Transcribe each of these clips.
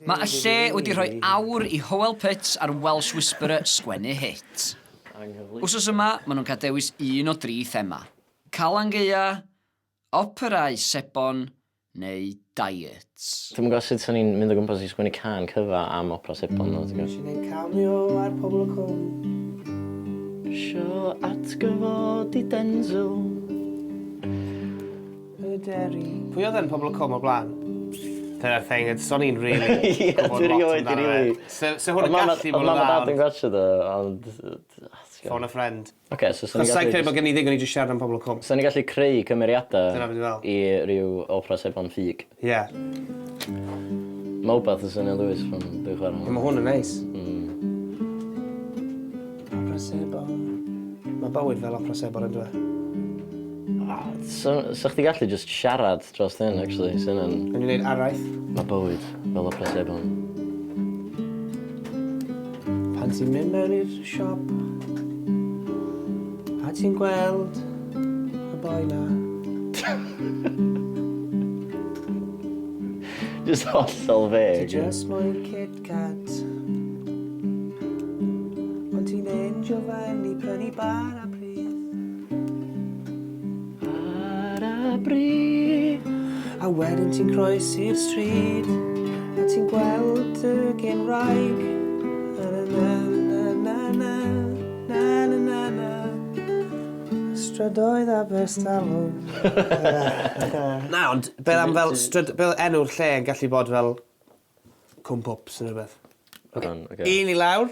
Mae y lle wedi rhoi awr i Hywel Pitts a'r Welsh Whisperer sgwennu hit. Wsos yma, maen nhw'n cael dewis un o dri thema. Calan Gaea, operâu sebon neu diets. Dwi'm yn gwybod sut 'sen ni'n mynd o gwmpas i sgwennu cân cyfa am opera sebon ddo, ti'n gwybod? Isio neud cameo ar Pobol y Cwm. Isio atgyfodi Denzel. Y deri. Pwy oedd yn Pobol y Cwm o'r blaen? Dyna'r thing, it's o'n i'n really Ie, gwybod dwi lot rioed amdano di fe. rili... So, so hwn yn gallu bod yn dda. Oedd mam a dad yn gwatsio o, ond... Phone a friend. Oce, so 'sen ni'n Sa'n gallu... credu bod gen i ddigon i jyst siarad am Pobol y Cwm. 'Sen ni'n gallu creu cymeriadau Dyna be dwi fel. i ryw opera sebon ffug. Ie. Mae wbath yn swnio'n ddwys pan dwi'n chwarae hwn. Mae hwn yn neis. Opera sebon. Mae bywyd fel opera sebon yn dweud. So, so chdi gallu just siarad dros hyn, actually. So hynna'n... Yn i wneud araith. Mae bywyd fel opera sebon. Pan ti'n mynd mewn i'r siop a ti'n gweld y boi na. Just hollol feg. Ti just moyn Kit Kat. Ond ti'n endio fyny prynu bara brith. Bara brith. A wedyn ti'n croesi'r stryd a ti'n gweld y gyn-wraig. Na na na na na na na na na. Strydoedd Aberstafel. Na, ond beth am fel stryd... Beth enw'r lle yn gallu bod fel Cwm Pwps neu rhywbeth. Oce. Un i lawr.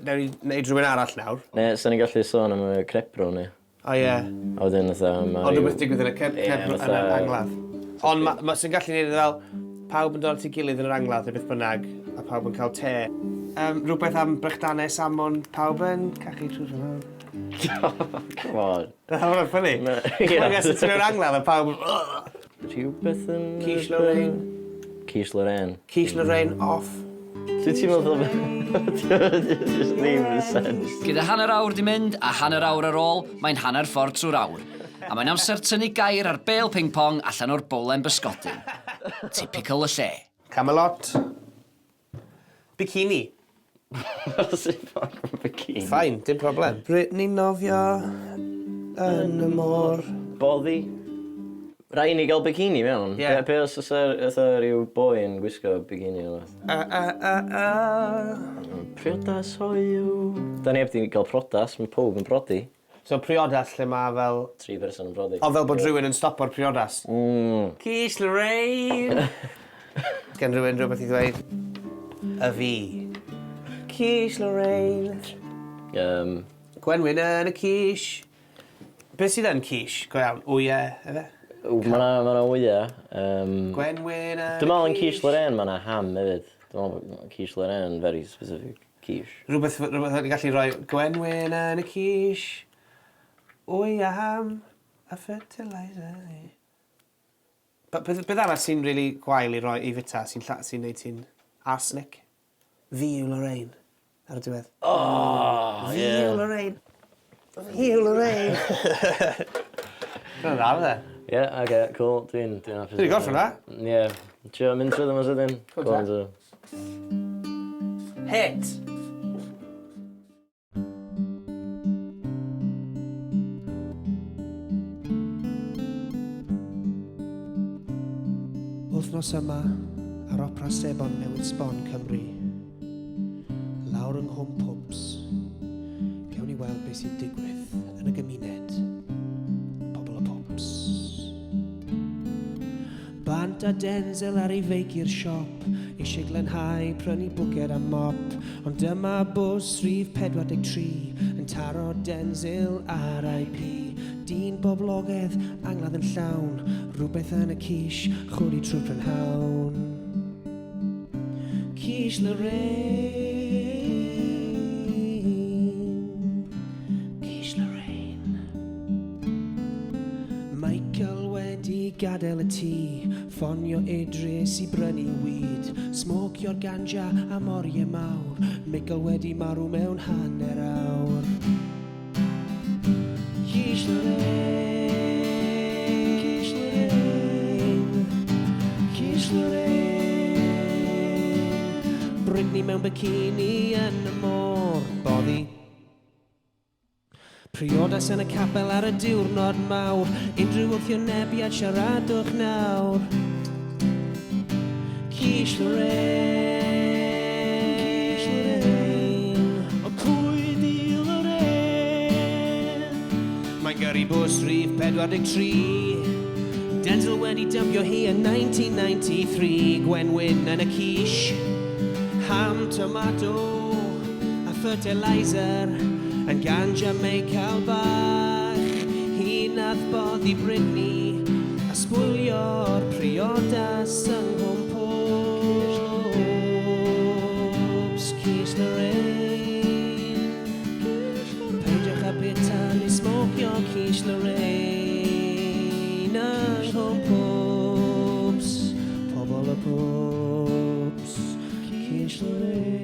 Newn ni neud rhywun arall nawr. Neu, sa'n ni'n gallu sôn am y crepro ni. O ie. A wedyn fatha ma' Ond rhywbeth digwydd yn y cef- Ie, cefn yn fatha- yr angladd. Ond ma' ma' sy'n gallu neud e fel pawb yn dod at ei gilydd yn yr angladd neu beth bynnag, a pawb yn cael te. Rhywbeth am brechdanau samon, pawb yn cachu trwy'r prynhawn. Come on. Na, ma' hwnna'n ffyni. Ie. Ie. Os ti mewn angladd a pawb yn Rhywbeth yn... Quiche Lorraine. Quiche Lorraine. Quiche Lorraine off. Sut ti'n meddwl Just ddim yn sense. Gyda hanner awr 'di mynd a hanner awr ar ôl, mae'n hanner ffordd trwy'r awr. A mae'n amser tynnu gair ar bêl ping-pong allan o'r bowlen bysgodyn. Typical y lle. Camelot. Bikini. Sut fuck ma bikini? Fine, dim problem. Britney nofio yn y môr. Boddi. Rhaid ni gael bikini mewn. Ie. Be, be os oes fatha rhyw boi yn gwisgo bikini o fath? A a a a. Priodas hoyw. Da ni heb di gael priodas, mae pob yn prodi. So priodas lle mae fel... Tri person yn prodi. O fel bod rhywun yn stopo'r priodas. Quiche Lorraine! Gen rhywun rhywbeth i ddweud? Y fi. Quiche Lorraine. Gwenwyn yn y quiche. Beth sydd yn quiche, go iawn? Wyau, efe? Mae 'na ma' 'na wyau. Gwenwyn yn y quiche. Dwi'n meddwl yn quiche Lorraine mae 'na ham hefyd. Dwi'n meddwl bod quiche Lorraine yn very specific quiche. Rhywbeth, rhywbeth o'n i'n gallu rhoi gwenwyn yn y quiche, wy a ham a fertilizer. Beth, beth arall sy'n really gwael i roi i fita sy'n lla, sy'n neud ti'n arsenic? Fi yw Lorraine. Ar y diwedd. Oh, Fi yw Lorraine. Fi yw Lorraine. Dyna'n dda, fydde? Ie, oce, cool. Dwi'n dwi hapus. Dwi 'di gorffen 'na. Ie. Trio mynd trwy ddim sydyn. Go on te. Hit! Wythnos yma, ar Opera Sebon newydd sbon Cymru, lawr yng Nghwm Pwps, gewn ni weld beth sy'n digwydd yn y gymuned. Pobl y Pwps. Bant a Denzel ar ei feic i'r siop, eisiau glanhau, prynu bwced a mop. Ond dyma bws rhif 43 yn taro Denzel RIP. Dyn boblogaidd, angladd yn llawn, rhywbeth yn y quiche, chwili trwy'r prynhawn. Quiche Lorraine. Quiche Lorraine. Michael wedi gadael y tŷ, ffonio Idris i brynu weed, smocio'r ganja am oriau mawr, Michael wedi marw mewn hanner awr. Quiche Lorraine, Quiche Lorraine, Quiche Lorraine. Britney mewn bikini yn y môr. Boddi. Priodas yn y capel ar y diwrnod mawr. Unrhyw wrthwynebiad, siaradwch nawr. Quiche Lorraine. Quiche Lorraine. O, pwy di Lorraine? Mae'n gyrru bws rhif 43. Denzel wedi dympio hi yn 1993. Gwenwyn yn y quiche. Ham, tomato a fertilizer yn ganja may cael bach. Hi nath boddi Britney a sbwylio'r priodas yng Nghwm Pwbs. Quiche Lorraine. Peidiwch â bwyta neu smocio quiche Lorraine yng Nghwm Pwbs. Pobol y pwbs. Quiche Lorraine.